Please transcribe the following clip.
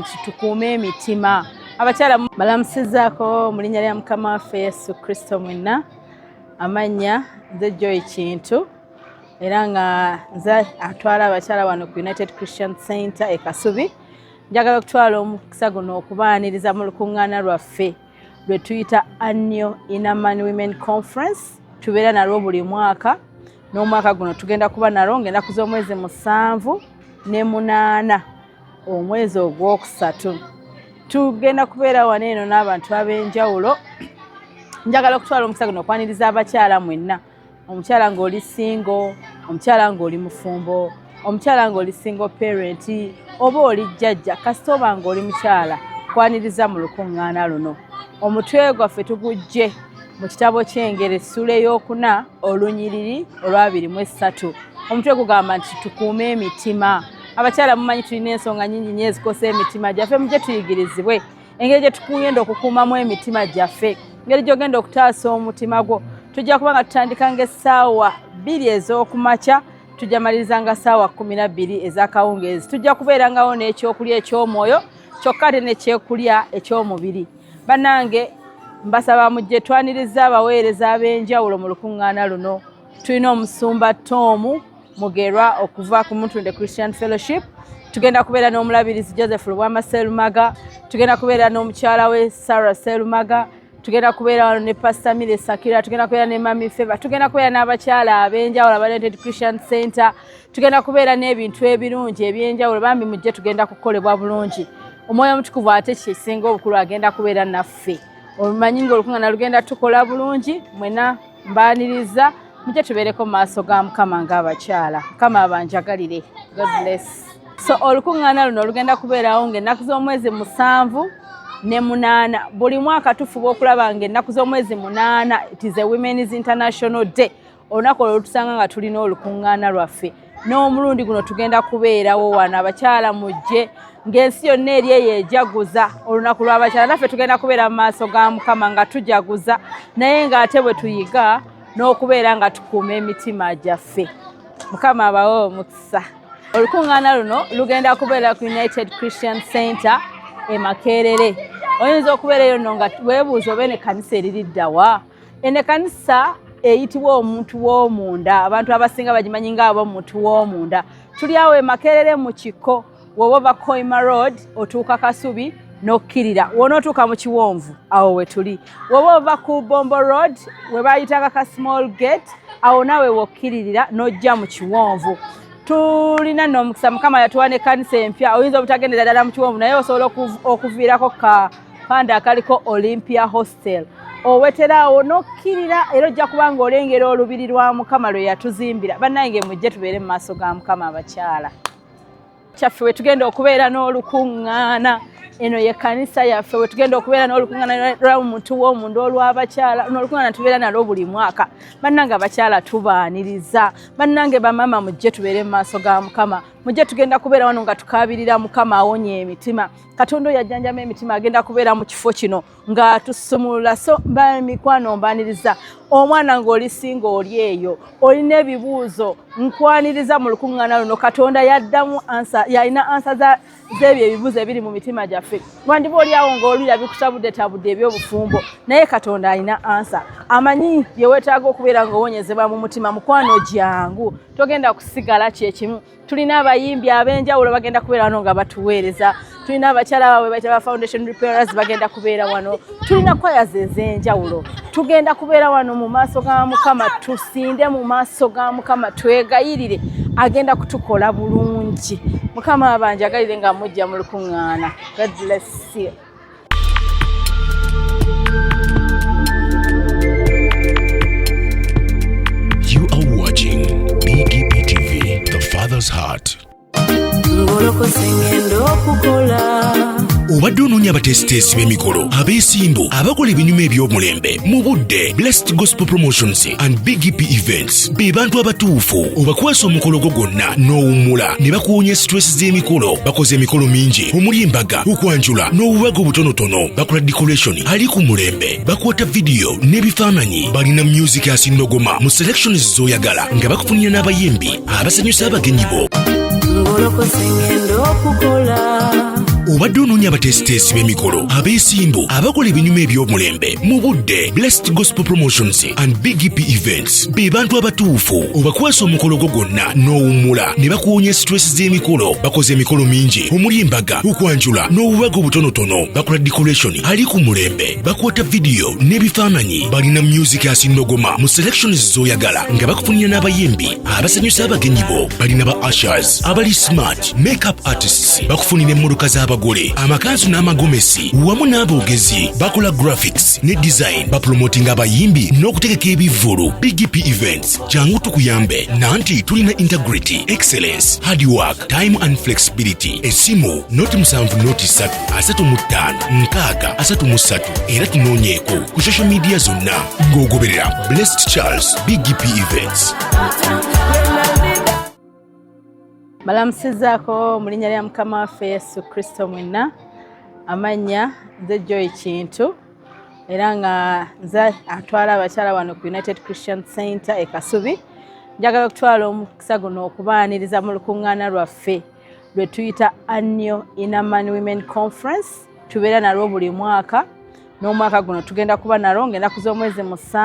Nti tukuume emitima. Abakyala, balamusizaako mu linnya lya Mukama waffe Yesu Kristo mwenna. Amannya nze Joy Kintu, era nga nze atwala abakyala wano ku United Christian Center e Kasubi. Njagala okutwala omukisa guno okubaaniriza mu lukuŋŋaana lwaffe lwe tuyita Annual Inner Man Women Conference. Tubeera nalwo buli mwaka, n'omwaka guno tugenda kuba nalwo ng'ennaku z'omwezi 7 ne 8 omwezi ogwokusatu. Tugenda kubeera wano eno n'abantu ab'enjawulo. Njagala okutwala omukisa guno okwaniriza abakyala mwenna, omukyala ng'oli single, omukyala ng'oli mufumbo, omukyala ng'oli single parent oba oli jjajja, kasita oba ng'oli mukyala, kwaniriza mu lukuŋŋaana luno. Omutwe gwaffe tugujje mu kitabo ky'Engero, essula ey'okuna, olunyiriri olwabiri mu esatu. Omutwe gugamba nti tukuume emitima. Abakyala, mumanyi tulina ensonga nyingi nyo ezikosa emitima gyaffe. Mujje tuyigirizibwe engeri gye tugenda okukuumamu emitima gyaffe, engeri gy'ogenda okutaasa omutima gwo. Tujja kuba nga tutandika ng'essaawa 2 ez'okumakya, tujja maliriza nga ssaawa 12 ez'akawungeezi. Tujja kubeerangawo n'ekyokulya eky'omwoyo kyokka ate n'ekyekulya eky'omubiri. Bannange, mbasaba mujje. Twaniriza abaweereza ab'enjawulo mu lukuŋŋaana luno. Tulina Omusumba Tom Mugerwa okuva ku Mutundwe Christian Fellowship. Tugenda kubeera n'Omulabirizi Joseph Lubwama Serumaga. Tugenda kubeera n'omukyala we Sarah Serumaga. Tugenda kubeera wano ne Pastor Mire Sakira. Tugenda kubeera ne Mami Feva. Tugenda kubeera n'abakyala ab'enjawulo aba United Christian Center. Tugenda kubeera n'ebintu ebirungi ebyenjawulo. Bambi mujje, tugenda kukolebwa bulungi. Omwoyo Omutukuvu, ate kisinga obukulu, agenda kubeera naffe. Omanyi nga olukuŋŋaana lugenda tukola bulungi. Mwena mbaaniriza, mujje tubeereko mu maaso ga Mukama ng'abakyala. Mukama abanjagalire. God bless. So olukuŋŋaana luno olugenda kubeerawo ng'ennaku z'omwezi 7 ne 8. Buli mwaka tufuba okulaba ng'ennaku z'omwezi 8, it is a Women's International Day, olunaku olwo lutusanga nga tulina olukuŋŋaana lwaffe. N'omulundi guno tugenda kubeerawo wano. Abakyala mujje, ng'ensi yonna eri eyo ejaguza olunaku lw'abakyala, naffe tugenda kubeera mu maaso ga Mukama nga tujaguza, naye ng'ate bwe tuyiga n'okubeera nga tukuuma emitima gyaffe. Mukama abawe omukisa. Olukuŋŋaana luno lugenda kubeera ku United Christian Center e Makerere. Oyinza okubeera eyo nno nga weebuuza oba eno ekkanisa eririddawa. Eno ekkanisa eyitibwa Omuntu w'Omunda. Abantu abasinga bagimanyi nga abo Omuntu w'Omunda. Tuli awo e Makerere mu kiko. Woba ova Koima Road, otuuka Kasubi n'okkirira, wonootuuka mu kiwonvu, awo we tuli. Woba ova ku Bombo Road, we bayitanga ka small gate, awo naawe wokkiririra n'ojja mu kiwonvu. Tulina nno omukisa, Mukama yatuwa n'ekkanisa empya. Oyinza obutagendera ddala mu kiwonvu, naye osobola okuviirako ka panda akaliko Olympia Hostel, oweteraawo n'okkirira, era ojja kuba nga olengera olubiri lwa Mukama lwe yatuzimbira. Bannange, mujje tubeere mu maaso ga Mukama. Abakyala kyaffe we tugenda okubeera n'olukuŋŋaana. Eno ye kanisa yaffe we tugenda okubeera n'olukuŋŋaana lw'Omuntu w'Omunda olw'abakyala. N'olukuŋŋaana tubeera nalwo buli mwaka. Bannange abakyala, tubaaniriza. Bannange bamama, mujje tubeere mu maaso ga Mukama. Mujje, tugenda kubeera wano nga tukaabirira Mukama awonya emitima. Katonda oyo ajjanjama emitima agenda kubeera mu kifo kino ng'atusumulula. So mikwano, mbaniriza. Omwana ng'oli singa oli eyo olina ebibuuzo, nkwaniriza mu lukuŋŋaana luno. Katonda yaddamu answer, yalina answer z'ebyo ebibuuzo ebiri mu mitima gyaffe. Wandiba oli awo ng'olira bikutabudde tabudde eby'obufumbo, naye Katonda alina answer. Amanyi bye weetaaga okubeera ng'owonyezebwa mu mutima. Mukwano, jangu, togenda kusigala kyekimu. Tulina abayimbi ab'enjawulo bagenda kubeera wano nga batuweereza. Tulina abakyala baabwe bayita ba Foundation Repairers, bagenda kubeera wano. Tulina choirs ez'enjawulo. Tugenda kubeera wano mu maaso ga Mukama, tusinde mu maaso ga Mukama, twegayirire, agenda kutukola bulungi. Mukama abanjagalire nga mujja mu lukuŋŋaana. God bless you. You are watching BGB TV, the Father's Heart. Ngolokose ngenda okukola. Obadde onoonya abateesiteesi b'emikolo abeesimbu abakola ebinyuma eby'omulembe mu budde? Blessed Gospel Promotions and Big P Events be bantu abatuufu. Obakwasa omukolo gwo gwonna n'owummula ne bakuwonya stress z'emikolo. Bakoze emikolo mingi omuli embaga, okwanjula n'obubaga obutonotono. Bakola decoration ali ku mulembe, bakwata vidiyo n'ebifaananyi. Balina music asindogoma mu selections z'oyagala, nga bakufunira n'abayimbi abasanyusa abagenyi bo. Ngolokose ngenda okukola. Obadde onoonya abateesiteesi b'emikolo, abeesimbu, abakola ebinyuma eby'omulembe mu budde? Blessed Gospel Promotions and Big P Events be bantu abatuufu. Obakwasa omukolo gwo gwonna n'owummula ne bakuwonya stress z'emikolo. Bakoze emikolo mingi omuli embaga, okwanjula n'obubaga obutonotono. Bakola decoration ali ku mulembe, bakwata vidiyo n'ebifaananyi. Balina music asindogoma mu selections z'oyagala nga bakufunira n'abayimbi abasanyusa abagenyi bo. Balina ba ushers abali smart, makeup artists, bakufunira emmotoka z'abagole, amakanzu n'amagomesi wamu n'aboogezi. Bakola graphics ne design, bapromotinga abayimbi n'okutegeka ebivvulu. Big P Events, jangu tukuyambe nanti tulina integrity, excellence, hard work, time and flexibility. Essimu 07 03 35 60 33. Era tunoonyeeko ku social media zonna ng'ogoberera Blessed Charles, Big P Events. Balamusizaako mu linnya lya Mukama waffe Yesu Kristo mwenna. Amannya nze Joy Kintu, era nga nze atwala abakyala wano ku United Christian Center e Kasubi. Njagala okutwala omukisa guno okubaaniriza mu lukuŋŋaana lwaffe lwe tuyita Annual Inaman Women Conference. Tubeera nalwo buli mwaka, n'omwaka guno tugenda kuba nalwo ng'ennaku z'omwezi 7.